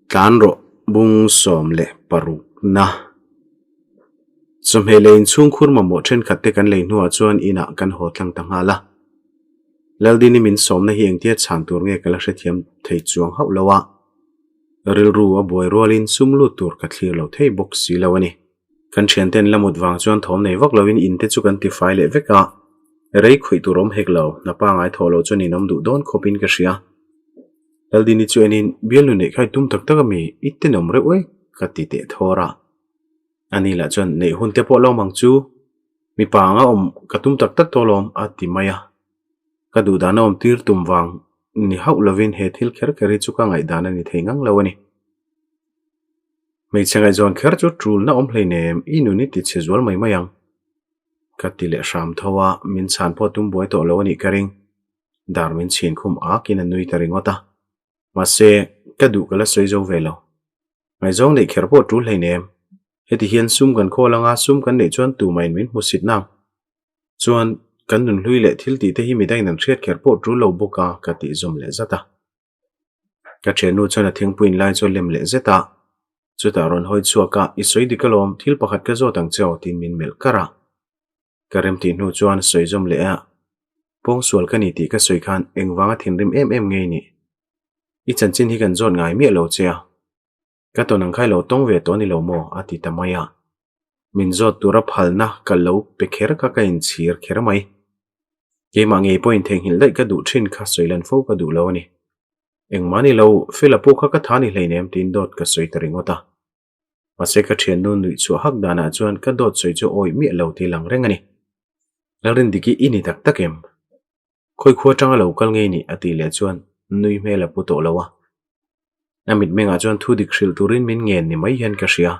Tlan rawh bung 16 na. Chawhmeh leh inchhungkhur mamawh thenkhat te kan lei hnuah chuan inah kan haw tlang ta nghal a. Laldini min sawmna hi engtia chhan tur nge ka la hrethiam thei chuang hauh lo a. Rilru a buai rualin sum lut tur ka thlir lo thei bawk si lo a ni. Kan thianten la mut vang chuan thawm nei vak loin in te chu kan tifai leh vek a, rei khuih tur awm hek lo, hna pangai thawh loh chuan inawm duh dawn khawpin ka hria. Laldini chu enin, Bialnu neih kha i tum tak tak a mi, i tenawm reuh e, ka ti teh thawr a. Ani lah chuan, Neih hun te pawh lawm ang chu, mipa anga awm ka tum tak tak tawh lawm, a ti mai a. Ka duhdan a awm tir tum vang ni hauh lovin he thil kher kher hi chu ka ngaihdan a ni thei ngang lo a ni. Hmeichhe ngaihzawn kher chu tulna awm hleinem, i nun i ti chhe zual mai mai ang. Ka ti leh hram tho a, min chhan pawh tum buai tawh lo a nih ka ring. Dar min chhin khum akin a nui ta ringawt a. Mahse, ka duh ka la sawi zo ve lo. Ngaihzawng neih kher pawh tul hleinem. Heti hian sum kan khawl anga sum kan neih chuan tumahin min hmu sit nang. Chuan, kan nunhlui leh thil tih te hi midangin an hriat kher pawh tul lo bawk a, ka tih zawm leh zat a. Ka thiannu chuan a thingpui in lai chu a lem leh zet a, chutah rawn hawi chhuak a, I sawi dik alawm, thil pakhat ka zawt ang che aw tiin min melh kar a. Ka rem tih hnu chuan sawi zawm leh a, Pawngsual ka ni tih ka sawi khan engvanga thinrim em em ngei ni? I chanchin hi kan zawt ngai miah lo che a, ka tawn ang kha i lo tawng ve tawh a ni lo maw? a ti ta mai a. Min zawt tura phalna ka lo pe kher kha ka inchhir kher mai. Keimah ngei pawhin theihnghilh daih ka duh thin kha sawi lan fo ka duh lo a ni. Engmah ni lo, Fela pawh kha ka tha ni hleinem tiin dawt ka sawi ta ringawt a. Mahse ka thiannu nuih chhuah hak danah chuan ka dawt sawi chu awih miah lo tih lang reng a ni. Lalrindiki i ni tak tak em? Khawi khua atanga lo kal ngei ni a tih leh chuan nui hmel a pu tawh lo a. A mitmengah chuan thu dik hrilh turin min ngen ni mai hian ka hria.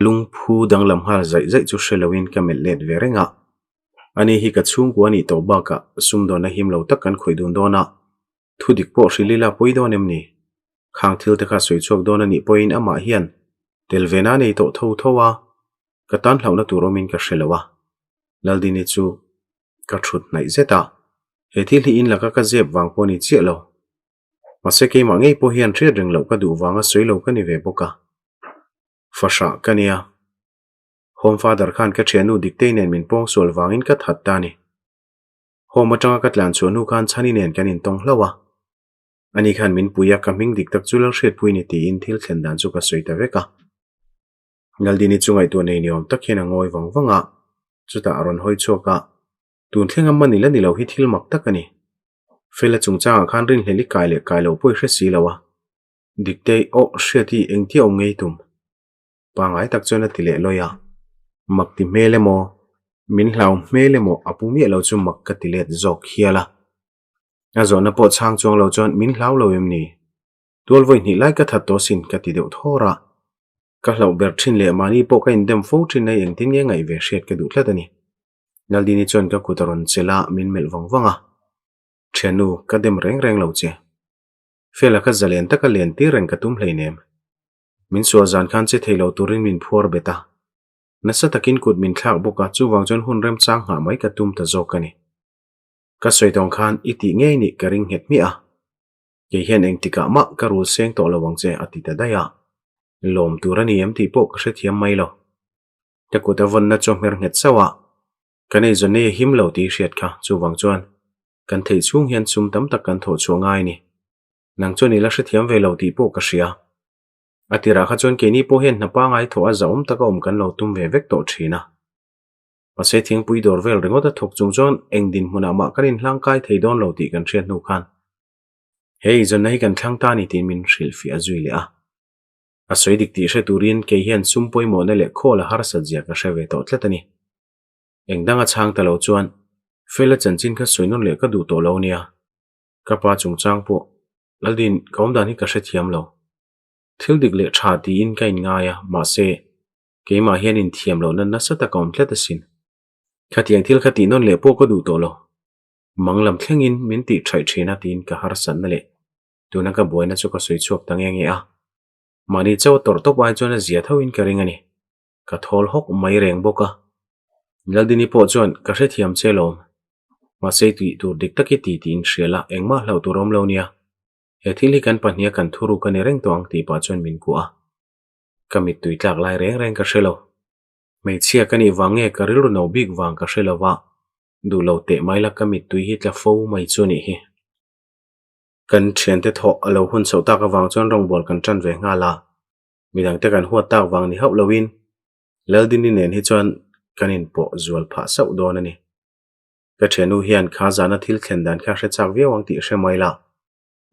Lungphu danglam nghal zaih zaih chu hre loin ka melh let ve reng a. Ani hi ka chhungkua a nih tawh bakah sumdawnna him lo tak kan khawih dun dawn a, thu dik pawh hrilh ila pawi dawn em ni? Khang thil te kha sawi chhuak dawn a nih pawhin amah hian tel ve na nei tawh tho tho a, ka tan hlauhna tur awmin ka hre lo a. Laldini chu ka thut hnaih zet a, he thil hi in laka ka zep vang pawh a ni chiah lo. Mahse keimah ngei pawh hian hriat reng loh ka duh vanga sawi lo ka ni ve bawk a. Fahrah ka nia. Home father khan ka thiannu Diktei nen min pawng sual vangin ka that ta a ni. Home atanga ka tlan chhuah hnu khan Chhani nen kan intawng hlauh a. Ani khan min pui a, ka hming dik tak chu Lalhriatpui ni tiin thil thlen dan chu ka sawi ta vek a. Laldini chu ngaihtuah nei ni awm tak hian a ngawi vang vang a, chutah a rawn hawi chhuak a, Tun thleng a man ila ni lo hi thil mak tak a ni. Fela chungchangah khan rinhlelh i kai leh kai lo pawh i hre si lo a. Diktei, Aw, Hriati, engtia awm ngei tum? Pangai tak chuan a ti leh lawi a, mak ti hmel emaw, min hlau hmel emaw a pu miah lo chu mak ka ti let zawk hial a. A zawhna pawh chhang chuang lo chuan min hlau lo em ni? Tual vawi hnih lai ka that tawh sin ka ti deuh thawr a. Ka hlauh ber thin leh mahni pawh ka indem fo thin a engtin nge ngaih ve hriat ka duh tlat a ni. Laldini chuan ka kut a rawn chelh a, min melh vang vang a. Thiannu, ka dem reng reng lo che. Fela ka zalen taka len tir reng ka tum hleinem. Min sual zan khan che thei lo turin min phuar bet a. Nasa takin kut min thlak bawk a, chuvang chuan hun remchang nghah mai ka tum ta zawk a ni. Ka sawi tawng khan i tih ngei nih ka ring nghet miah a. Kei hian engtikah mah ka rul seng tawh lo ang che a ti ta daih a. Lawm tur a ni em tih pawh ka hrethiam mai lo. Ka kut a vawnna chu a hmer nghet sauh a, kan eizawn nei a him lo tih i hriat kha, chuvang chuan kan theih chhung hian sum tam tak kan thawh chhuah ngai a ni. Nang chuan i la hrethiam ve lo tih pawh ka hria. A tirah kha chuan keini pawh hian hna pangai thawh a zahawm taka awm kan lo tum ve vek tawh thin a. Mahse thingpui dawr vel ringawt a thawk chung chuan eng dinhmunah mah kan inhlangkai thei dawn lo tih kan hriat hnu khan he eizawnna hi kan thlang ta a ni tiin min hrilhfiah zui leh a. A sawi dik tih hre turin kei hian sum pawimawhna leh khawl a harsat zia ka hre ve tawh tlat a ni. Eng dang a chhang ta lo chuan Fela chanchin kha sawi nawn leh ka duh tawh lo nia. Ka pa chungchang pawh Laldin ka awmdan hi ka hrethiam lo. Thil dik leh tha tiin ka inngai a, mahse keimah hian inthiam lohna nasa tak a awm tlat asin. Khatiang thil kha tih nawn leh pawh ka duh tawh lo. Mang lam thlengin min tih thaih thin a tiin ka harsatna leh tuna ka buaina chu ka sawi chhuak ta nge nge a. Mahni chauh a tawrh tawp ai chuan a zia thoin ka ring a ni. Ka thawl hawk mai reng bawk a. Laldini pawh chuan ka hrethiam che lawm. Mahse tih tur dik tak i ti tiin hria la engmah hlauh tur awm lo nia. He thil hi kan pahniha kan thuruk a ni reng tawh ang tih pah chuan min kuah a. Ka mittui tlak lai reng reng ka hre lo. Hmeichhia ka nih vang nge ka rilru no bik vang ka hre lo va, duh lo teh mai la ka mittui hi tla fo mai chu a nih hi. Kan thiante thawh a lo hun chhoh tak avang chuan rawngbawl kan tan ve nghal a, midangte kan huat tak vang ni hauh loin Laldini nen hi chuan kan inpawh zual phah sauh dawn a ni. Ka thiannu hian kha zana thil thlen dan kha hre chak viau ang tih hre mai la,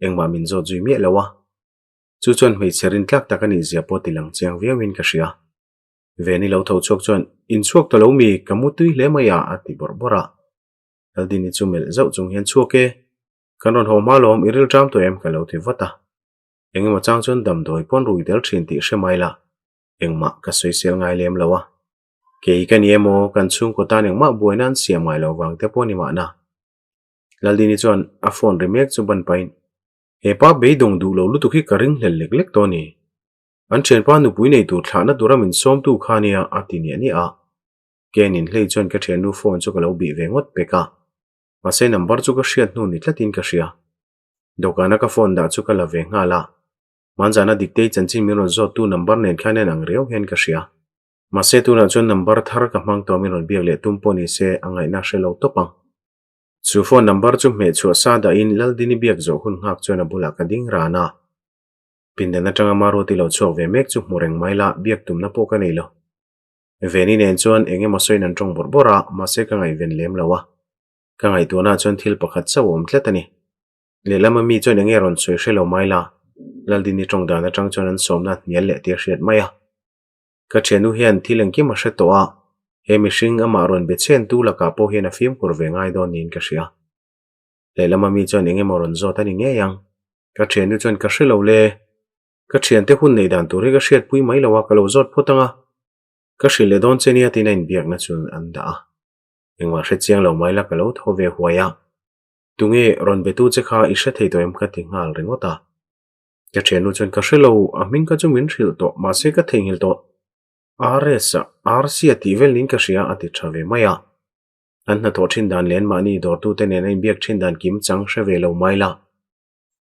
engmah min zawt zui miah lo a. Chu chuan hmeichhe rintlak tak a nih zia pawh ti lang chiang viauin ka hria. Veni lo tho chhuak chuan, Inchhuak ta lo mi, ka mu tui hle mai a, a ti bawrh bawrh a. Laldini chu melh zauh chung hian, Chhuak e, kan rawn haw hma lawm, i rilṭam tawh em? ka lo ti vat a. Engemaw chang chuan damdawi pawn rui tel ṭhin tih hre mai la, engmah ka sawisel ngai lem lo a. Kei ka ni emaw, kan chhungkaw tan engmah buaina an siam ngai lo vang te pawh ni mahna. Laldini chuan a phone ri mek chu ban pahin, He pa beidawng duh lo lutuk hi ka ring hlel lek lek tawh a ni. An thianpa nupui nei tur thlahna tura min sawmtu kha nia a ti niah niah a. Ken inhlei chuan ka thiannu phone chu ka lo bih ve ngawt pek a. Mahse number chu ka hriat hnu ni tlatin ka hria. Dawhkana ka phone dah chu ka la ve nghal a. Hmanzana Diktei chanchin min rawn zawttu number nen khan en ang riau hian ka hria. Mahse tunah chuan number thar ka hmang tawh min rawn biak leh tum pawh ni se a ngaihna hre lo tawp ang. Chu phone number chu hmeh chhuah sa dahin Laldini biak zawh hun nghak chuan a bulah ka ding ran a. Pindan atanga Maruati lo chhuak ve mek chu hmu reng mai la biak tumna pawh ka nei lo. Veni nen chuan eng emaw sawiin an tawng bawrh bawrh a, mahse ka ngaihven lem lo a. Ka ngaihtuahnaah chuan thil pakhat chauh a awm tlat a ni. Lehlama mi chuan enge rawn sawi hre lo mai la, Laldini tawng dan atang chuan an sawmna hnial leh tih a hriat mai a. Ka thiannu hian thil engkim a hre tawh a, he mihring amah rawn be chhen tu lakah pawh hian a fimkhur ve ngai dawn niin ka hria. Lehlama mi chuan engemaw rawn zawt a ni ngei ang. Ka thiannu chuan ka hre lo le, ka thiante hun neih dan tur hi ka hriatpui mai lo a, ka lo zawt phawt ang a, ka hrilh leh dawn che nia tiin a inbiakna chu an dah a. Engmah hre chiang lo mai la ka lo thaw ve huai a. Tunge rawn betu che kha i hre thei tawh em ka ti nghal ringawt a. Ka thiannu chuan ka hre lo, a hming kha chu min hrilh tawh, mahse ka theihnghilh tawh. RS a, RC a tih vel niin ka hria a ti tha ve mai a. An hnathawh thin dan leh anmahni dawrtute nen a inbiak thin dan kim chang hre ve lo mai la.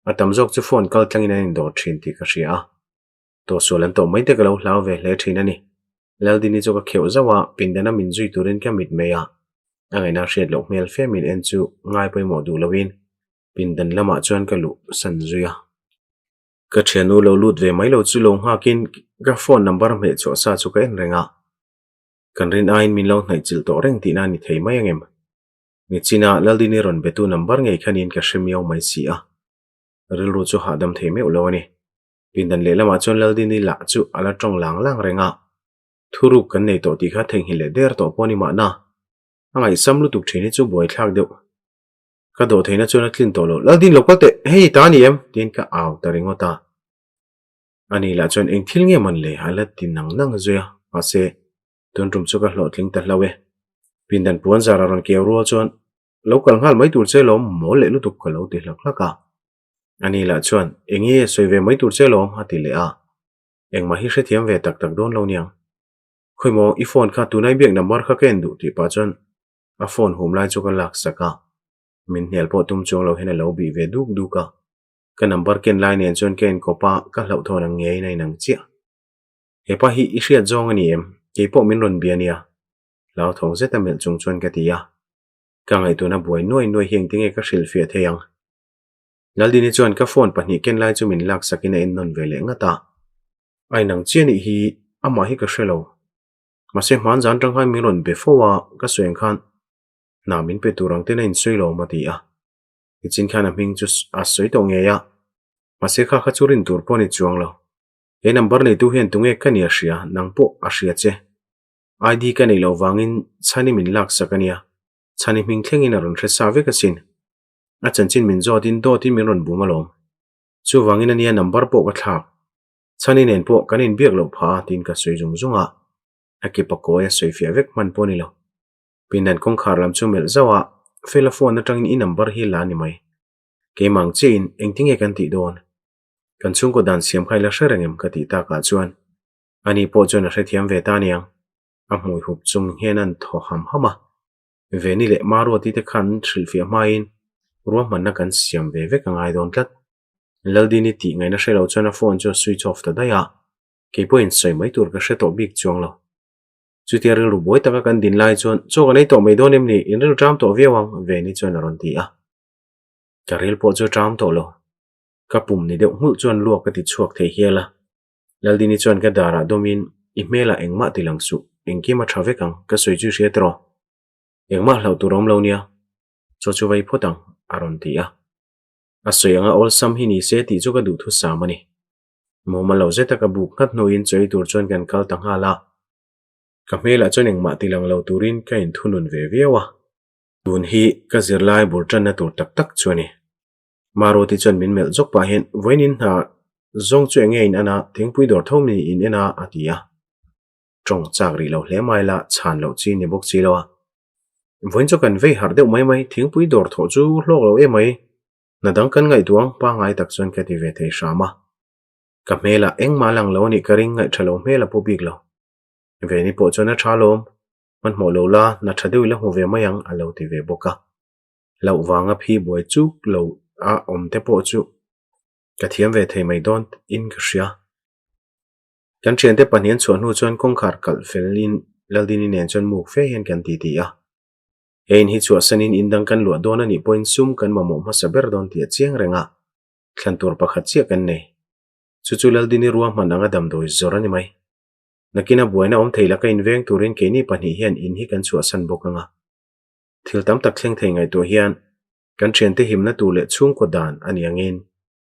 A tam zawk chu phone kal tlangin an indawr thin tih ka hria a. Tawhsual an tawh mai te ka lo hlau ve hle thin a ni. Laldini chu ka kheuh zauh a, pindana min zui turin ka mit mai a. A ngaihna hriat loh hmel fe min en chu ngai pawimawh duh loin pindan lamah chuan ka luh san zui a. Ka thiannu lo lut ve mai lo chu lo nghakin ka phone number hmeh chhuah sa chu ka en reng a. Kan rin aiin min lo hnaihchilh tawh reng tihna a ni thei mai angem? Nichina Laldini rawn betu number ngei khanin ka hre miau mai si a. Rilru chu hahdam thei meuh lo a ni. Pindan lehlamah chuan Laldini lah chu a la tawng lang lang reng a. Thuruk kan nei tawh tih kha theihnghilh leh der tawh pawh a ni mahna. A ngaihsam lutuk thin hi chu buaithlak deuh. Ka dawh theihna chuan a tlin tawh lo. Laldin lo kal teh, hei ta a ni em? tiin ka au ta ringawt a. Ani lah chuan eng thil nge man le a la ti nang nang zui a, mahse tun tum chu ka hlawhtling ta hlo e. Pindan puan zar a rawn keu rual chuan lo kal nghal mai tur che lawm mawl leh lutuk ka lo ti hlak hlak a. Ani lah chuan eng nge sawi ve mai tur che lawm a ti leh a. Engmah hi hrethiam ve tak tak dawn lo niang. Khawimaw i phone kha tunai biak number kha ka en duh tih pah chuan a phone hum lai chu ka lak sak a. Min hnial pawh tum chuang lo hian a lo bih ve duk duk a. Ka number ken lai nen chuan ka enkawp a, ka hlauhthawn ang ngeiin a inang chiah. Hepa hi i hriat zawng a ni em? Kei pawh min rawn bia nia. Hlauthawng zeta melh chung chuan ka ti a. Ka ngaihtuahna buai nuai nuai hi engtinge ka hrilhfiah thei ang? Laldini chuan ka phone pahnih ken lai chu min laksakin a ennawn ve leh ngat a. A inang chiah nih hi amah hi ka hre lo. Mahse hmanzan tang khan min rawn be fo a, ka sawi ang khan hna min pe tur ang ten a insawi lo awm a ti a. Nichin khan a hming chu a sawi tawh ngei a, mahse kha kha chu rin tur pawh a ni chuang lo. He number neitu hian tunge ka ni a hria, nang pawh a hria che. ID ka neih loh vangin Chhani min laksak a nia, Chhani hming thlengin a rawn hre sa vek asin. A chanchin min zawtin dawtin min rawn bum alawm. Chuvangin a nia number pawh ka thlak. Chhani nen pawh kan inbiak loh phah a tiin ka sawi zung zung a, a ke pakawi a sawi fiah vek hman pawh a ni lo. Pindan kawngkhar lam chu melh zauh a, Fela phone atangin i number hi la a ni mai. Keimah ang chiahin engtinge kan tih dawn? Kan chhungkaw dan siam kha i la hre reng em ka tih takah chuan ani pawh chuan a hrethiam ve ta aniang. A hmui hup chung hian an thaw ham ham a. Veni leh Maruati te khan hrilhfiah hmain ruahmanna kan siam ve vek a ngai dawn tlat. Laldini tih ngaihna hre lo chuan a phone chu a switch off ta daih a, kei pawhin sawi mai tur ka hre tawh bik chuang lo. Chutia rilru buai taka kan din lai chuan chaw kan ei tawh mai dawn em ni? In ril ṭam tawh viau ang, Veni chuan a rawn ti a. Ka ril pawh chu a ṭam tawh lo. Ka pum ni deuh nghulh chuan luak ka ti chhuak thei hial a. Laldini chuan ka darah dawmin, I hmelah engmah ti lang suh, engkim a ṭha vek ang, ka sawi chu i hria tiraw? Engmah hlauh tur a awm lo nia, chaw chu vai phawt ang, a rawn ti a. A sawi anga awlsam hi ni se tih chu ka duhthusam a ni. Mumal lo zeta ka buk nghat hnuin chaw ei tur chuan kan kal ta nghal a. Ka hmelah chuan engmah ti lang lo turin ka inthunun ve viau a. Tun hi ka zirlai bul tanna tur tak tak chu a ni. Maruati chuan min melh zawk pah hian vawiin hna zawng chu enge in en a, thingpui dawr tho mi in en a a ti a. Tawng chak rih lo hle mai la, chhan loh chi ni bawk si lo a. Vawiin chu kan vei harh deuh mai mai, thingpui dawr thawh chu hlawk lo em mai. Hna dang kan ngaihtuah ang pangngai tak chuan ka ti ve thei hram a. Ka hmelah engmah lang lo a nih ka ring ngaih tha lo hmel a pu bik lo. Veni pawh chuan a tha lawm, hmanhmawh lo la, hna tha deuh i la hmu ve mai ang a lo ti ve bawk a. Hlauh vanga phi buai chuk lo a awm te pawh chu ka thiam ve thei mai dawn in ka hria. Kan thiante pahnih an chhuah hnu chuan kawngkhar kalh fel in Laldini nen chuan muk fe hian kan titi a. He in hi chhuahsanin in dang kan luah dawn a nih pawhin sum kan mamawh hmasa ber dawn tih a chiang reng a, thlan tur pakhat chiah kan nei. Chu chu Laldini ruahman anga damdawi zawr a ni mai. Nakina buaina awm thei laka inveng turin keini pahnih hian in hi kan chhuahsan bawk ang a. Thil tam tak thleng thei ngaihtuah hian kan thiante himna tur leh chhungkaw dan a ni angin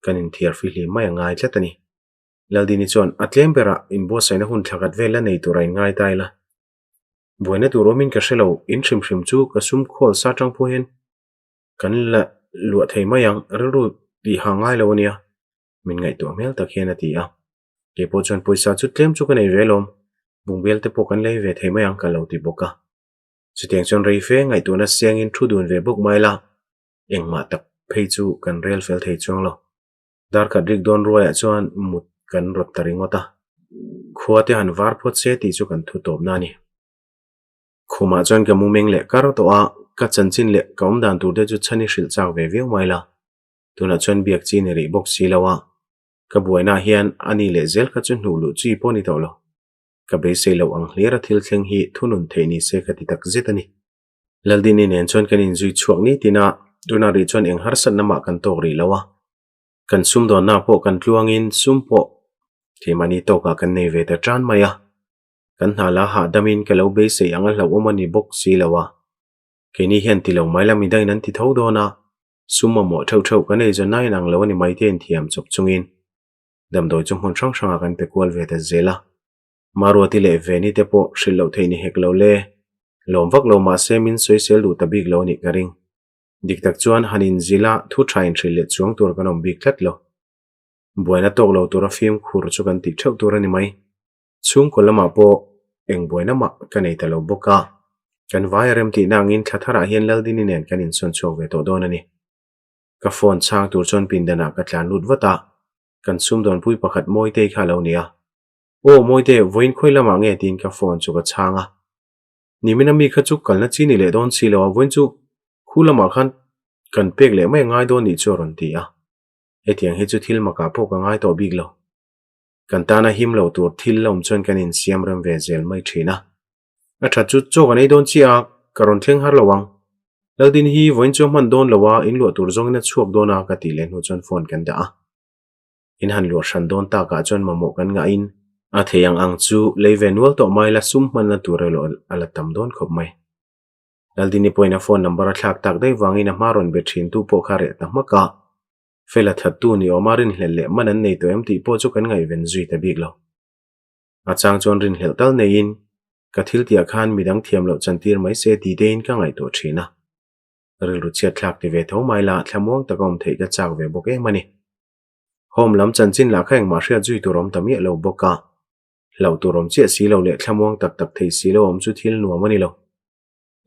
kan inthiar fihlim mai a ngai tlat a ni. Laldini chuan a tlem berah inbuatsaihna hun thlakhat vel la nei tura inngai ta ila. Buaina tur awmin ka hre lo, in hrim hrim chu ka sum khawl sa tang pawh hian kan la luah thei mai ang, rilru tih ha ngai lo a nia, min ngaihtuah hmel tak hian a ti a. Kei pawh chuan pawisa chu tlem chu ka nei ve alawm, bungbel te pawh kan lei ve thei mai ang ka lo ti bawk a. Chutiang chuan rei fe ngaihtuahna siangin thu dun ve bawk mai la, engmah tak phei chu kan rel fel thei chuang lo. Darkhat rik dawn ruaiah chuan mut kan rawt ta ringawt a, khua te han var phawt se tih chu kan thu tawpna a ni. Khumah chuan ka mu meng leh kar tawh a, ka chanchin leh ka awm dan tur te chu chhan i hrilh chak ve viau mai la, tunah chuan biak chi ni rih bawk si lo a, ka buainaah hian a ni leh zel kha chu hnuh luh chi pawh ni tawh lo. Ka beisei loh ang hlir a thil thleng hi thunun theih ni se ka ti tak zet a ni. Laldini nen chuan kan inzui chhuak ni tin a, tunah rih chuan eng harsatna mah kan tawk rih lo a. Kan sumdawnna pawh kan tluangin sum pawh keimahni tawkah kan nei ve ta tan mai a. Kan hna la hahdamin ka lo beisei ang a hlauhawm a ni bawk si lo a. Keini hian ti lo mai la midangin an ti tho dawn a, sum mamawh theuh theuh kan ei zawn nain ang lo a ni mai te inthiam chawp chungin damdawi chu hmun hrang hrangah kan pe kual ve ta zel a. Maruati leh Veni te pawh hrilh loh theih ni hek lo le. Lawm vak lo mahse min sawisel duh ta bik lo a nih ka ring. Dik tak chuan han inzil a thu tha inhrilh leh chuang tur kan awm bik tlat lo. Buaina tawk lo tura fimkhur chu kan tih theuh tur a ni mai. Chhungkaw lamah pawh eng buaina mah ka nei ta lo bawk a. Kan vai a rem tihna angin thla tharah hian Laldini nen kan insawn chhuak ve tawh dawn a ni. Ka phone chhang tur chuan pindanah ka tlan lut vat a, kan sumdawnpui pakhat Mawitei kha a lo ni a. Aw Mawite, vawiin khawi lamah nge tiin ka phone chu ka chhang a. Nimina mi kha chu kalna chi ni leh dawn si lo a, vawiin chu khu lamah khan kan pek leh mai a ngai dawn nih chu a rawn ti a. Hetiang hi chu thil makah pawh ka ngai tawh bik lo. Kan tana him lo tur thil la awm chuan kan insiam rem ve zel mai thin a. A that chu chaw kan ei dawn chiah a, ka rawn thleng har lo ang. Laldin hi vawiin chu a hman dawn lo a, in luah tur zawngin a chhuak dawn a ka tih leh hnu chuan phone kan dah a. In han luah hran dawn takah chuan mamawh kan ngahin a thei ang ang chu lei ve nual tawh mai la sum hmanna tur erawh a la tam dawn khawp mai. Laldini pawhin a phone number a thlak tak daih vangin a hma rawn be thin tu pawh kha reh ta hmak a. Fel a thattu ni awma rinhlelh leh man an nei tawh em tih pawh chu kan ngaihven zui ta bik lo. A chang chuan rinhlelh tal neiin ka thil tihah khan midang thiam loh chantir mai se ti tein ka ngaihtuah thin a. Rilru chhiat thlak ti ve tho mai la thlamuang taka awm theih ka chak ve bawk em a ni. Home lam chanchin lah kha engmah hriat zui tur awm ta miah lo bawk a. Hlauh tur awm chiah si lo leh thlamuang tak tak thei si lo awm chu thil nuam a ni lo.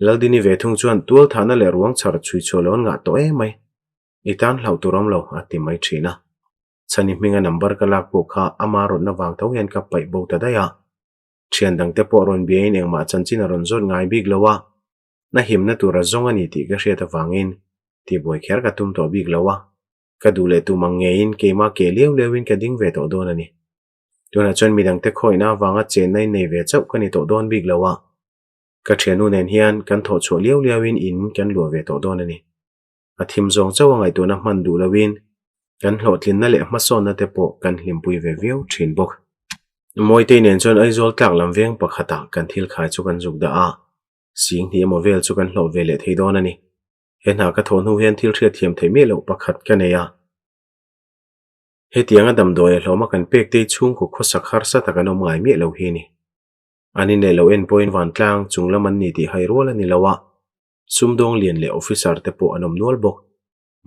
Laldini ve thung chuan tual thahna leh ruang chhar chhui chhuah lo an ngah tawh em mai. I tan hlauh tur awm lo a ti mai thin a. Chhani hminga number ka lak pawh kha ama rawtna vang tho hian ka paih bo ta daih a. Thian dangte pawh rawn biain engmah chanchin a rawn zawt ngai bik lo a. Na himna tur a zawng a ni tih ka hriat avangin tihbuai kher ka tum tawh bik lo a. Ka duh leh tum ang ngeiin keimah ke liau liauin ka ding ve tawh dawn a ni. Tunah chuan midangte khawihna avanga chenna in nei ve chauh ka ni tawh dawn bik lo a, ka thiannu nen hian kan thawh chhuah liau liauin in kan luah ve tawh dawn a ni. A thim zawng chauh a ngaihtuahna hman duh loin kan hlawhtlinna leh hmasawnna te pawh kan hlimpui ve viau thin bawk. Mawitei nen chuan Aizawl tlak lam veng pakhatah kan thil khai chu kan zuk dah a, sing hnih emaw vel chu kan hlawh ve leh thei dawn a ni. He hna ka thawh hnu hian thil hriatthiam theih miah loh pakhat ka nei a. Hetianga damdawi a hlawma kan pek te hi chhungkaw khawsak harsa tak an awm ngai miah lo hi a ni. An inleh lo en pawhin vantlang chung lam an ni tih hai rual a ni lo a, sumdawng lian leh officer te pawh an awm nual bawk.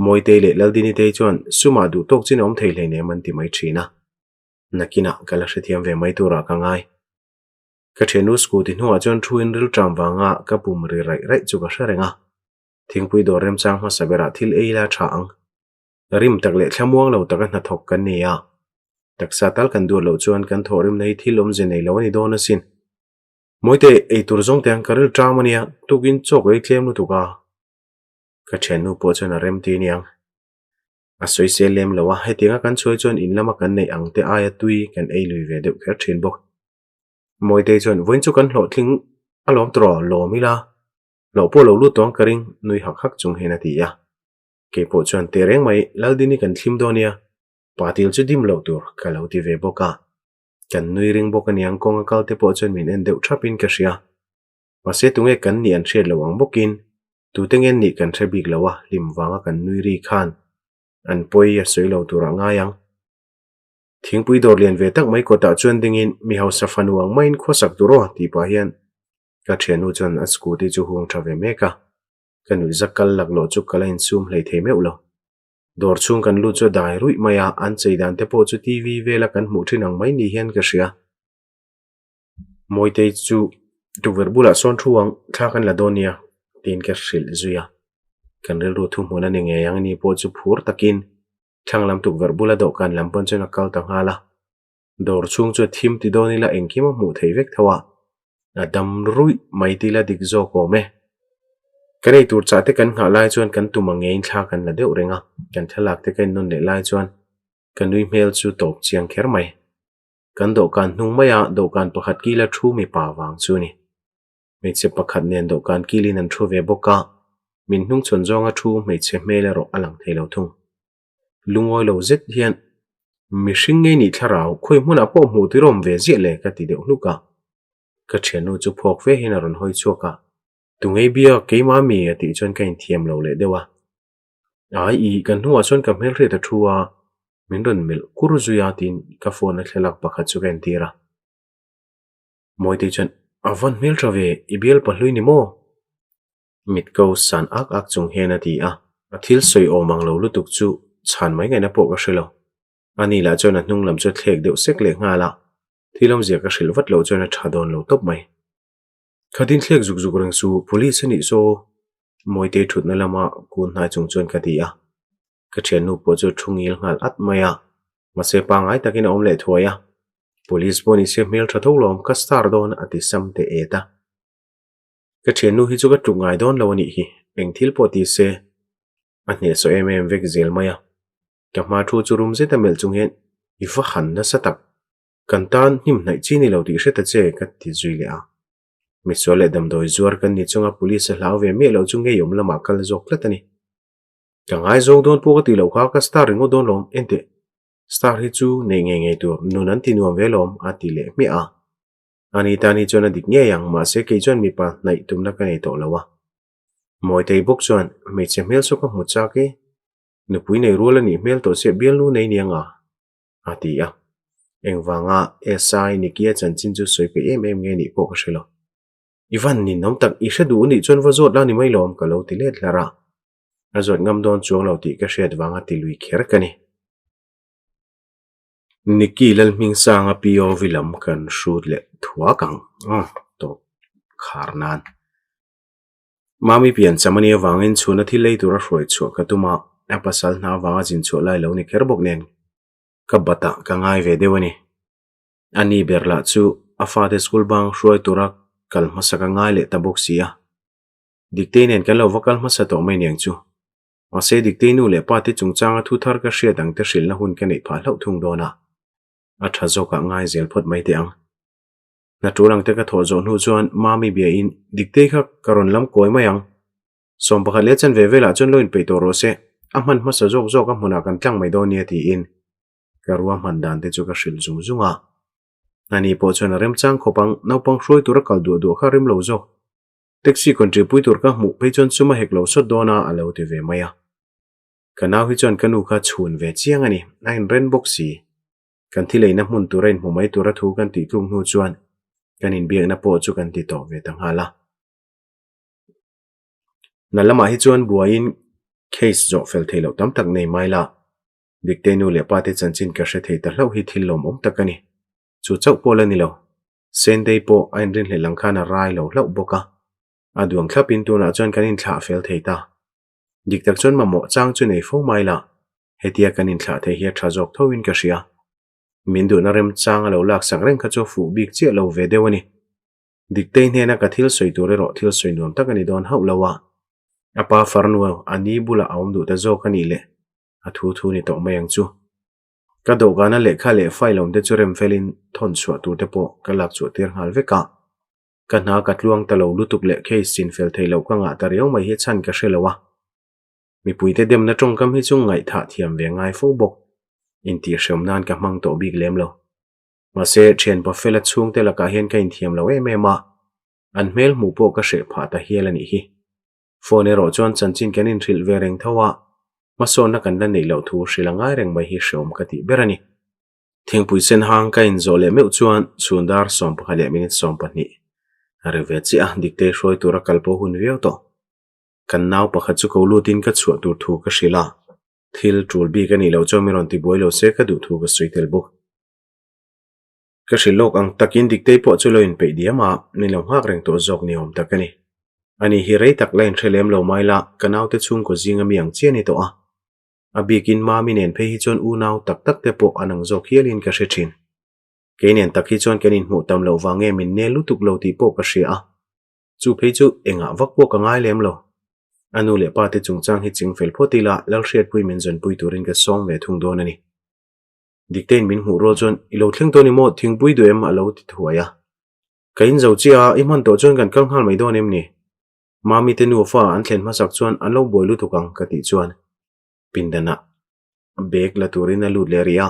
Mawitei leh Laldinitei chuan sumah duh tawk chin a awm thei hleinem an ti mai thin a. Nakinah ka la hrethiam ve mai turah ka ngai. Ka thiannu scooty hnungah chuan thu in rilṭam vanga ka pum ri raih raih chu ka hre reng a. Thingpui dawr remchang hmasa berah thil ei la tha ang. Rim tak leh thlamuang lo taka hnathawk kan ni a, taksa tal kan duat loh chuan kan thawhrimna hi thil awmze nei lo a ni dawn asin. Mawite, ei tur zawng te ang ka ril ṭam a nia, tukin chaw ka ei tlem lutuk a. Ka ṭhiannu pawh chuan a rem ti aniang. A sawisel lem lo a, hetianga kan chhuai chuan in lama kan neih ang te aia tui kan ei lui ve deuh kher ṭhin bawk. Mawitei chuan, Vawiin chu kan hlawhtling alawm tawh lawm ila, hlawh pawh lo lut tawh ang ka ring, nui hak hak chung hian a ti a. Kei pawh chuan teh reng mai, Laldini kan thlim dawn nia, patil chu dim loh tur ka lo ti ve bawk a. Kan nui ring bawk aniang kawng a kal te pawh chuan min en deuh thap in ka hria. Mahse tunge kan nih an hriat loh ang bawkin tute nge nih kan hre bik lo a, hlim vanga kan nui ri khan an pawi a sawi lo turah ngai ang. Thingpui dawr lian ve tak mai kawtah chuan dingin mi hausa fanu ang maiin khawsak tur aw tih pah hian ka thiannu chuan a scooty chu hung tha ve mek a. Ka nuihzak kal laklawh chu ka la insum hlei thei meuh lo. Dawr chhung kan lut chu a dai ruih mai a, an chei dan te pawh chu TV vela kan hmuh thin ang mai ni hian ka hria. Mawitei chu tukverh bulah sawn thu ang, thla kan la dawn nia, tiin ka hrilh zui a. Kan rilru thuhmun a ni ngei ang ni pawh chu phur takin thlang lam tukverh bula dawhkan lam pawn chuan a kal ta nghal a. Dawr chhung chu a thim ti dawn ila engkim a hmuh theih vek tho a, a dam ruih mai ti ila dik zawk awm e. Kan ei tur chah te kan nghah lai chuan kan tum ang ngeiin thla kan la deuh reng a, kan thlalak te ka innawn leh lai chuan ka nui hmel chu tawp chiang kher mai. Kan dawhkan hnung maia dawhkan pakhat kila thu mipa vang chu a ni. Hmeichhe pakhat nen dawhkan kilin an thu ve bawk a, min hnungchhawn zawnga thu hmeichhe hmel erawh a lang thei lo thung. Lungawi lo zet hian mihring ngei nih thlarau khawi hmunah pawh hmuh tir awm ve ziah le ka ti deuh hluk a. Ka thiannu chu phawk fe hian a rawn hawi chhuak a, Tungei bia keimah mi a tih chuan ka inthiam lo leh deuh a. Ai i kan hnuah chuan ka hmelhriat a thu a, min rawn melh kur zui a tiin ka phone a thlalak pakhat chu ka entir a. Mawitei chuan a van hmeltha ve i bial pahlui ni maw? Mit ko san ak ak chung hian a ti a. A thil sawi awm ang lo lutuk chu chhan mai ngaihna pawh ka hre lo. Ani lah chuan a hnung lam chu a thlek deuh sek leh nghal a, thil awmzia ka hrilh vat loh chuan a tha dawn lo tawp mai. Khatin thlek zuk zuk reng su, police a nih saw Mawitei thutna lama kun hnai chung chuan ka ti a. Ka thiannu pawh chu thu ngil nghal at mai a, mahse pangngai takin a awm leh thuai a. Police pawh ni se hmel tha tho lawm, ka star dawn a ti sam teh et a. Ka thiannu hi chu ka tluk ngai dawn lo a nih hi, eng thil pawh ti se a hnehsawh em em vek zel mai a. Ka hma thu chu rum zet a melh chung hian i va han nasa tak, kan tan hnim hnaih chi ni lo tih hre ta che ka ti zui leh a. Misual leh damdawi zuar kan ni chunga police a hlau ve miah lo chu ngeiawm lamah kal zawk tlat a ni. Ka ngaizawng dawn pawh ka tih loh kha ka star ringawt dawn lawm, enteh star hi chu neih ngei ngei tur nun an ti nuam ve lawm a ti leh hmiah a. Ani tan hi chuan a dik ngei ang, mahse kei chuan mipa hnaih tumna ka nei tawh lo a. Mawitei bawk chuan, Hmeichhe hmel saw ka hmu chak e, nupui nei rual a nih hmel tawh chiah bialnu nei niang a? a ti a. Engvanga SI Nikia chanchin chu sawi peih em em nge nih pawh ka hre lo. I van ninawm tak, i hre duh nih chuan va zawt la ni mai lawm ka lo ti let hlar a. A zawt ngam dawn chuang lo tih ka hriat vanga ti lui kher ka ni. Nicky Lalhmingsanga POV lam kan hrut leh thuak ang tawp khar nan. Mami pian cham ania vangin chhuna thil ei tura hruai chhuah ka tum a, a pasal hna avanga zin chhuah lai lo ni kher bawk nen ka batah ka ngai ve deuh a ni. Ani ber lah chu a fate school bang hruai tura kal hmasa ka ngai leh ta bawk si a. Diktei nen kan lo va kal hmasa tawh mai niang chu. Mahse Diktei nu leh pa te chungchanga thu thar ka hriat ang te hrilhna hun ka neih phah hlauh thung dawn a, a tha zawkah ngai zel phawt mai teh ang. Hna tul ang te ka thawh zawh hnu chuan Mami biain Diktei kha ka rawn lam kawi mai ang. 11 leh chanve velah chuan lo inpeih tawh rawh se, a hman hmasa zawk zawk a hmunah kan tlang mai dawn nia tiin ka ruahman dan te chu ka hrilh zung zung a. Ani pawh chuan a remchang khawp ang, naupang hruai tura kal duah duah kha a rem lo zawk. Taxi country pui tur ka hmuh phei chuan sum a hek lo sawt dawn a a lo ti ve mai a. Ka nau hi chuan ka nu kha chhun ve chiang a ni, a inren bawk si. Kan thil eina hmun tura inhmu mai tura thu kan tih tluk hnu chuan kan inbiakna pawh chu kan ti tawh ve ta nghal a. Hna lamah hi chuan buaiin case zawh fel theih loh tam tak nei mai la. Diktei nu leh pa te chanchin ka hre thei ta hlauh hi thil lawmawm tak a ni. Chu chauh pawh la ni lo. Sendei pawh a inrinhlelh ang khan a rai lo hlauh bawk a. A duang thlapin tunah chuan kan inthlah fel thei ta. Dik tak chuan mamawh chang chu nei fo mai la, hetia kan inthlah thei hi a tha zawk tho in ka hria. Min duhna remchang a lo laksak reng kha chu a fuh bik chiah lo ve deuh a ni. Diktei hnena ka thil sawi tur erawh thil sawi nuam tak a ni dawn hauh lo a. A pa farnu a ni bulah a awm duh ta zawk a nih leh a thu thu ni tawh mai ang chu. Ka dawhkana lehkha leh file awm te chu rem felin thawn chhuah tur te pawh ka lak chhuah tir nghal vek a. Ka hna ka tluang ta lo lutuk leh case chin fel thei loh ka ngah ta riau mai hi chhan ka hre lo a. Mipuite demna tawngkam hi chu ngaihthah thiam ve ngai fo bawk. Intihhreawm nan ka hmang tawh bik lem lo. Mahse, thianpa fela chhungte lakah hian ka inthiam lo em em a, an hmel hmuh pawh ka hreh phah ta hial a nih hi. Phone erawh chuan chanchin kan inhrilh ve reng tho a, hmasawnna kan la neih loh thu hrilh a ngai reng mai hi hreawm ka tih ber a ni. Thingpui sen hang ka inzawh leh meuh chuan chhun dar 11 leh minute 12 a ri ve chiah a, Diktei hruai tura kal pawh hun viau tawh. Kan nau pakhat chu ko lutin ka chhuah tur thu ka hrilh a, thil tul bik a nih loh chuan min rawn tibuai lo se ka duh thu ka sawi tel bawk. Ka hrilh lawk ang takin Diktei pawh chu lo inpeih diam a, min lo nghak reng tawh zawk ni awm tak a ni. Ani hi rei tak la inhre lem lo mai la, ka naute chhungkaw zinga mi ang chiah a ni tawh a. A bikin Mami nen phei hi chuan unau tak tak te pawh an ang zawk hialin ka hre thin. Kei nen tak hi chuan kan inhmuh tam loh vang nge min nel lutuk lo tih pawh ka hria a. Chu phei chu engah vak pawh ka ngai lem lo. A nu leh pa te chungchang hi chingfel phawt ila Lalhriatpui min zawnpui turin ka sawm ve thung dawn a ni. Diktein min hmuh rual chuan, I lo thleng dawn i maw? Thingpui duh em? a lo ti thuai a. Ka in zo chiah a, i hman tawh chuan kan kal nghal mai dawn em ni? Mami te nufa an thlen hmasak chuan an lo buai lutuk ang ka tih chuan pindanah bag la turin a lut leh rih a.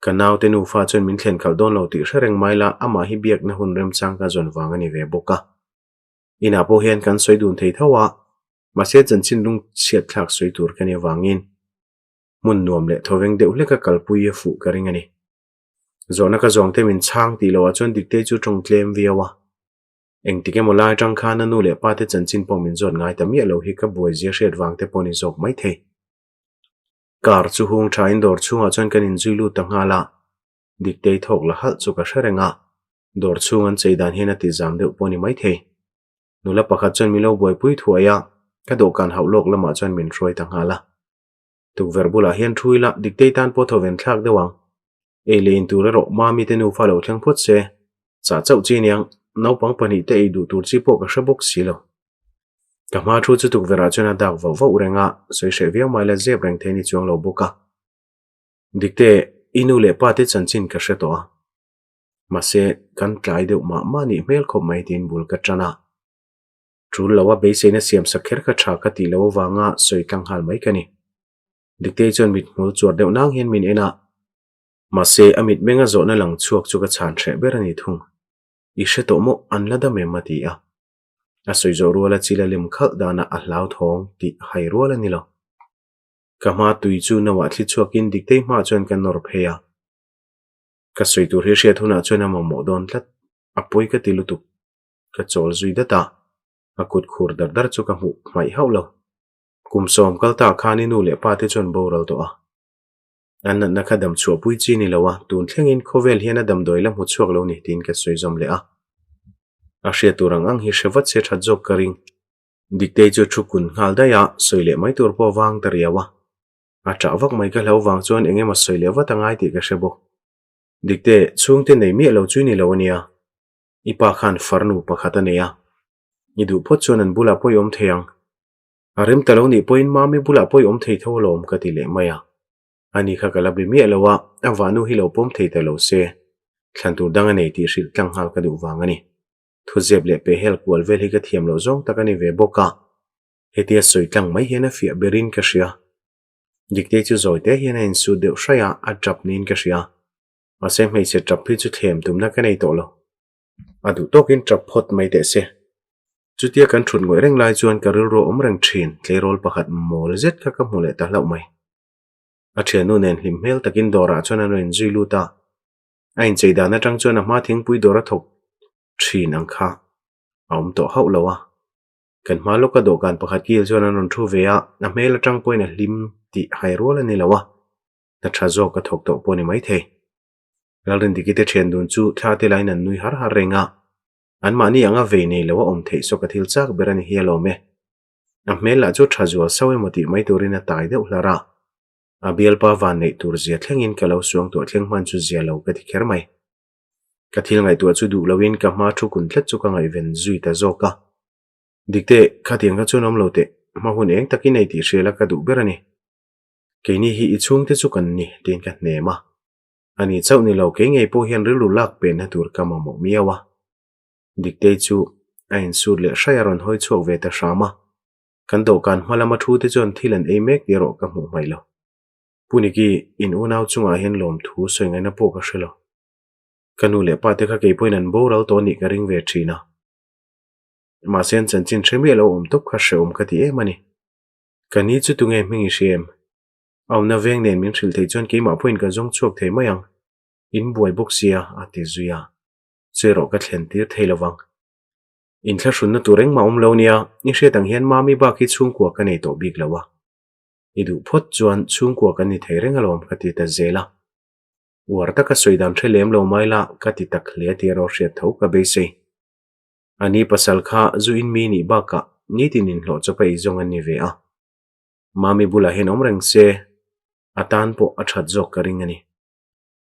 Ka naute nufa chuan min thlen khalh dawn lo tih hre reng mai la, amah hi biakna hun remchang ka zawn vang a ni ve bawk a. Inah pawh hian kan sawi dun thei tho a, mahse chanchin lungchhiat thlak sawi tur ka nih avangin hmun nuam leh thawveng deuh hleka kalpui a fuh ka ring a ni. Zawhna ka zawngte min chhang tih loah chuan Diktei chu tawng tlem viau a. Engtik emaw lai atang khan a nu leh pa te chanchin pawh min zawt ngai ta miah lo hi ka buaizia hriat vang te pawh ni zawk mai thei. Car chu hung thain dawr chhungah chuan kan inzui lut ta nghal a. Diktei thawk la halh chu ka hre reng a, dawr chhung an chei dan hian a ti zam deuh pawh ni mai thei. Nula pakhat chuan min lo buaipui thuai a, ka dawhkan hauh lawk lamah chuan min hruai ta nghal a. Tukverh bulah hian thu ila Diktei tan pawh thawven thlak deuh ang. Ei leh in tur erawh Mami te nufa lo thleng phawt se, chah chauh chi aniang, naupang pahnih te ei duh tur chi pawh ka hre bawk si lo. Ka hma thu chu tukverhah chuan a dak vauh vauh reng a, sawi hreh viau mai la zep reng thei ni chuang lo bawk a. Dikte, i nu leh pa te chanchin ka hre tawh a. Mahse, kan tlai deuh mah mah nih hmel khawp mai tiin bul ka tan a. Tul lo a beiseina siam sak kher kha tha ka tih loh avanga sawi tlang nghal mai ka ni. Diktei chuan mithmul chuar deuh nang hian min en a. Mahse, a mitmenga zawhna lang chhuak chu ka chhan hreh ber a ni thung. I hre tawh maw? An la dam em? a ti a. A sawi zawh ruala chil a lem khalh danah a hlauthawng tih hai rual a ni lo. Ka hma tui chu no ah thli chhuakin Diktei hmaah chuan ka nawr phei a. Ka sawi tur hi hriat hunah chuan a mamawh dawn tlat. A pawi ka ti lutuk. Ka chawl zui dat a, a kut khur dar dar chu ka hmuh hmaih hauh lo. Kum sawm kal ta khan i nu leh pa te chuan boral tawh a. An natna kha dam chhuahpui chi ni lo a, tun thlengin khawvel hian a damdawi la hmu chhuak lo ni tiin ka sawi zawm leh a. A hriat tur ang ang hi hre vat se that zawk ka ring. Diktei chu thu kun nghal daih a, sawi leh mai tur pawh vang ta riau a. A ṭah vak mai ka hlau vang chuan eng emaw sawi leh vat a ngai tih ka hre bawk. Dikte, chhungte nei miah lo chu i ni lo a nia. I pa khan farnu pakhat a nei a, i duh phawt chuan an bulah pawh i awm thei ang. A rem ta lo nih pawhin Mami bulah pawh i awm thei tho alawm ka ti leh mai a. Ani kha ka la be miah lo a, a vahnu hi lo pawm thei ta lo se, thlan tur dang a nei tih hrilh tlang nghal ka duh vang a ni. Thuzep leh pehhel kual vel hi ka thiam loh zawng tak a ni ve bawk a, hetia sawi tlang mai hian a fiah berin ka hria. Diktei chu zawi te hian a insut deuh hraih a, a tap niin ka hria. Mahse hmeichhe tap hi chu thlem tumna ka nei tawh lo. A duh tawkin tap phawt mai teh se. Chutia kan thut ngawih reng lai chuan ka rilru a awm reng thin, tleirawl pakhat mawl zet kha ka hmu leh ta hlauh mai. A thiannu nen hlim hmel takin dawrah chuan an rawn inzui lut a, a inchei dan atang chuan a hma thingpui dawr a thawk thin ang kha a awm tawh hauh lo a. Kan hma lawka dawhkan pakhat kil chuan an rawn thu ve a, a hmel atang pawhin a hlim tih hai rual a ni lo a, hna tha zawk a thawk tawh pawh a ni maithei. Lalrindiki te thian dun chu thla te laiin an nui har har reng a, anmahni anga vei nei lo a awm theih saw ka thil chak ber a ni hi alawm e. A hmel lah chu tha zual sauh emaw tih mai turin a tai deuh hlar a, a bialpa van neih tur zia thlengin ka lo suang tuah thleng hman chu zia lo ka ti kher mai. Ka thil ngaihtuah chu duh loin ka hma thu kun tlat chu ka ngaihven zui ta zawk a. Dikte, khatiang kha chuan awm lo teh, hma hun eng takin ei tih hriala ka duh ber a ni. Keini hi i chhungte chu kan ni, tiin ka hnem a. Ani chauh ni lo, kei ngei pawh hian rilru lak penna tur ka mamawh miau a. Diktei chu a insut leh hraih a rawn hawi chhuak ve ta hram a. Kan dawhkan hma lama thu te chuan thil an ei mek tih erawh ka hmuh hmaih lo. Pu Niki, in unau chungah hian lawmthu sawi ngaihna pawh ka hre lo. Ka nu leh pa te kha kei pawhin an boral tawh nih ka ring ve thin a. Mahse an chanchin hre miah lo awm tawp kha hrehawm ka ti em a ni. Ka ni chu tunge hming i hria em? A awmna veng nen min hrilh theih chuan keimah pawhin ka zawng chhuak thei mai ang. In buai bawk sia, a ti zui a. Chu erawh ka thlen tir thei lo vang. Inthlahrunna tur engmah awm lo nia, i hriat ang hian Mami bak hi chhungkua ka nei tawh bik lo a. I duh phawt chuan chhungkua kan ni thei reng alawm ka ti ta zel a. Uar taka sawi dan hre lem lo mai la ka ti tak hle tih erawh hriat tho ka beisei. A ni pasal kha zu in mi nih bakah nitin inhlawh chawp a eizawng an ni ve a. Mami bulah hian awm reng se a tan pawh a that zawk ka ring a ni.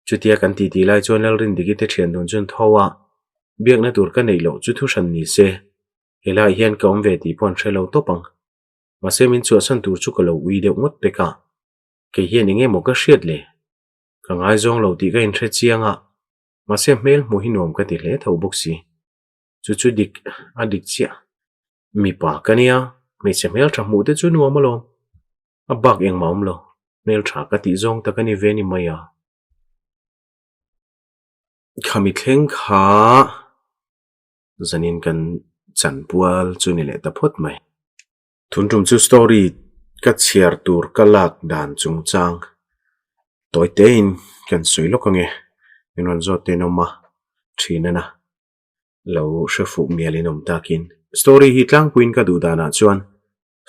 Chutia kan titi lai chuan Lalrindiki te thian dun chuan tho a, biakna tur ka neih loh chu thu hran ni se, helaiah hian ka awm ve tih pawh an hre lo tawp ang. Mahse min chhuahsan tur chu ka lo ui deuh ngawt pek a, kei hian eng emaw ka hriat le? Ka ngaizawng lo tih ka inhre chiang a, mahse hmel hmuh hi nuam ka ti hle tho bawk si. Chu chu dik a dik chiah. Mipa ka nia, hmeichhe hmeltha hmuh te chu nuam alawm. A bak engmah awm lo, hmeltha ka tih zawng tak a ni ve ni mai a. Khami thleng kha zanin kan chanpual chu ni leh ta phawt mai. Tun tum chu story ka chhiar tur ka lak dan chungchang tawi tein kan sawi lawk ange min rawn zawt ten awm a thin ana lo hre fuh mial in awm takin. Story hi tlangpuiin ka duh danah chuan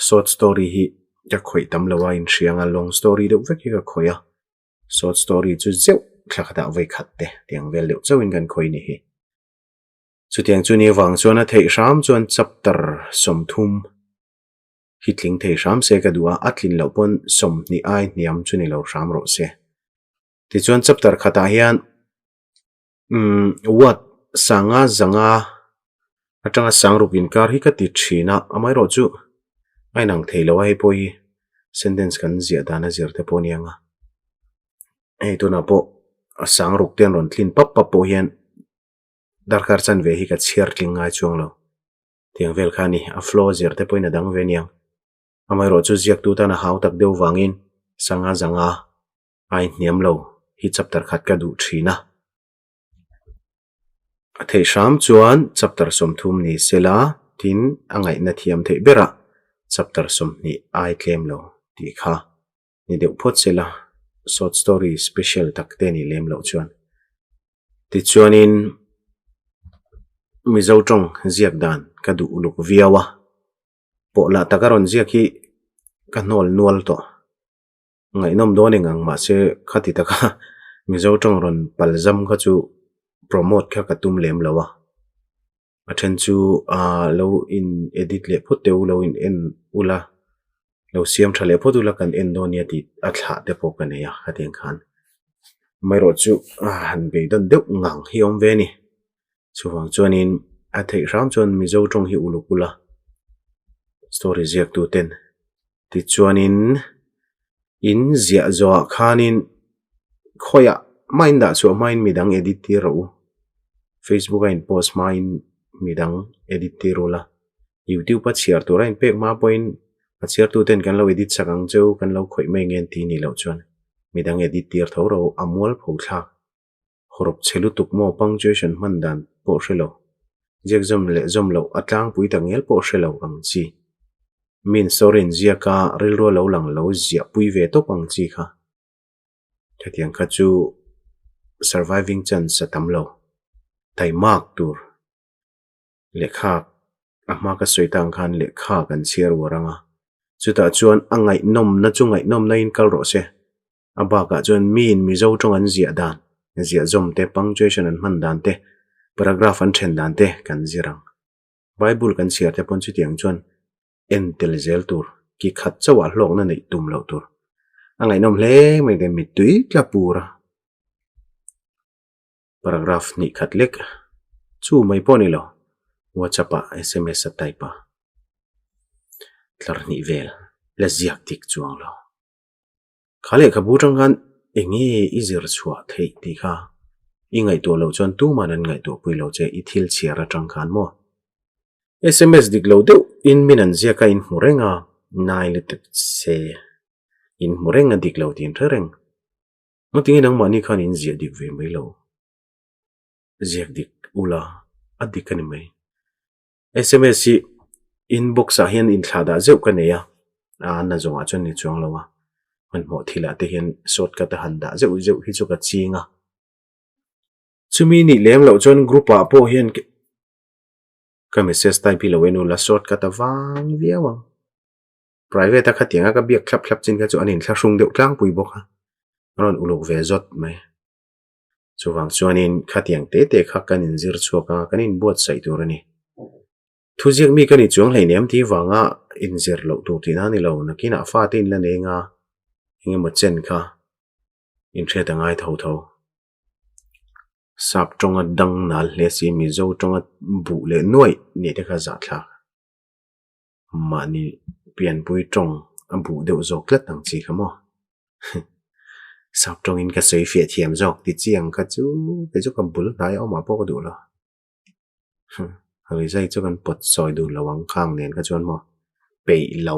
short story hi ka khawih tam lo a inhriang a long story deuh vek hi ka khawih a short story chu zeuh thla khatah vawi khat te tiang vel deuh chauhin kan khawih ni hi. Chutiang chu ni avang chuan a theih hram chuan chapter 30 hi tling thei hram se ka duh a, a tlin loh pawn 20 ai hniam chu ni lo hram rawh se. Tichuan chapter khatah hian umm word sanga zanga atanga sangruk inkar hi ka ti thin a, amaherawhchu a inang thei lo a hei pawh hi sentence kan ziah dan a zir te pawh a ni ang a. Hei tunah pawh a sangruk te an rawn tlin pap pap pawh hian Darkar chanve hi ka chhiar tling ngai chuang lo. Tiang vel kha a ni, a flow zir te pawhin a dang ve aniang. Amaherawh chu ziaktu tan a hau tak deuh vangin sanga zanga ai hniam lo hi chapter khat ka duh thin a. A theih hram chuan chapter 30 ni sela tin a ngaihna thiam theih berah chapter 20 ai tlem lo tih kha ni deuh phawt sela short story special tak te nih lem loh chuan. Tichuanin Mizo tawng ziak dan ka duh uluk viau a, pawh lah taka rawn ziak hi ka hnawl nual tawh. Ngaihnawm dawn eng ang mahse khati taka Mizo tawng rawn palzam kha chu promote kha ka tum lem lo a. A then chu aaa lo in edit leh phawt teh u lo in en ula lo siam tha leh phawt ula kan en dawn nia tih a thlah te pawh ka nei a khatiang khan amaherawh chu han beidawn deuh ngang hi a awm ve a ni chuvang chuanin a theih hram chuan Mizo tawng hi uluk ula. Story ziaktu ten tichuanin in ziah zawhah khanin khawiah mah in dah chhuah hmain midang edit tir rawh u. Facebook a in post hmain midang edit tir ula. YouTube a chhiar tura in pek hma pawhin a chhiartu ten kan lo edit sak ang cheu kan lo khawih mai nge an ti nih loh chuan midang edit tir tho rawh u a mualpho thlak. Hawrawp chhe lutuk maw punctuation hman dan pawh hre lo, ziak zawm leh zawm loh a tlangpui tak ngial pawh hre lo ang chi. Min story in ziak a rilru a lo lang lo ziah pui ve tawp ang chi kha. Khatiang kha chu surviving chance a tam lo. Taimak tur. Lehkha a hma ka sawi tang khan lehkha kan chhiar uar ang a, chutah chuan a ngaihnawmna chu ngaihnawmna in kal rawh se. A bakah chuan miin Mizo tawng an ziah dan, ziah zawm te, punctuation an hman dan te, paragraph an then dan te kan zir ang. Bible kan chhiar te pawn chutiang chuan en tel zel tur, ki khat chauhah hlawkna neih tum loh tur. A ngaihnawm hle mai te mittui tla pur a. Paragraph hnih khat lek chu mai pawh a ni lo, WhatsApp ah sms a type a, tlar hnih vel la ziak dik chuang lo. Kha lehkhabu tang khan eng nge i zir chhuah theih tih kha i ngaihtuah loh chuan tuman an ngaihtuah pui lo che i thil chhiar atang khan maw? Sms dik lo deuh in min an ziak a in hmu reng a, nai lutuk che in hmu reng a dik lo tih in hre reng. Ngatinge nangmahni khan in ziah dik ve mai lo? Ziak dik ula a dik a ni mai. Sms hi inbox ah hian inthlah dah zeuh ka nei a, a na zawngah chuan ni chuang lo a, hmanhmawh thilah te hian shortcut a han dah zeuh zeuh hi chu ka ching a. Chumi nih lem loh chuan group ah pawh hian ka message type hi lo en ula shortcut a vang viau ang. Private a khatiang a ka biak thlap thlap chin kha chu an inthlahrung deuh tlangpui bawk a, a rawn uluk ve zawt mai. Chuvang chuanin khatiang te te kha kan inzir chhuak a, kan inbuatsaih tur a ni. Thuziak mi ka ni chuang hleinem tih vanga inzir loh tur tihna a ni lo, nakinah fate in la nei anga engemaw chen kha inhriat a ngai tho tho. Sap tawnga dang nal hle si Mizo tawnga buh leh nuaih nih te kha zahthlak. Mahni pianpui tawng a buh deuh zawk tlat ang chi kha maw? Sap tawngin ka sawi fiah thiam zawk ti chiang kha chu kei chu ka bul hnai a awmah pawh ka duh lo. Rizai chu kan pawt sawi dun lo ang khang nen kha chuan maw peih lo.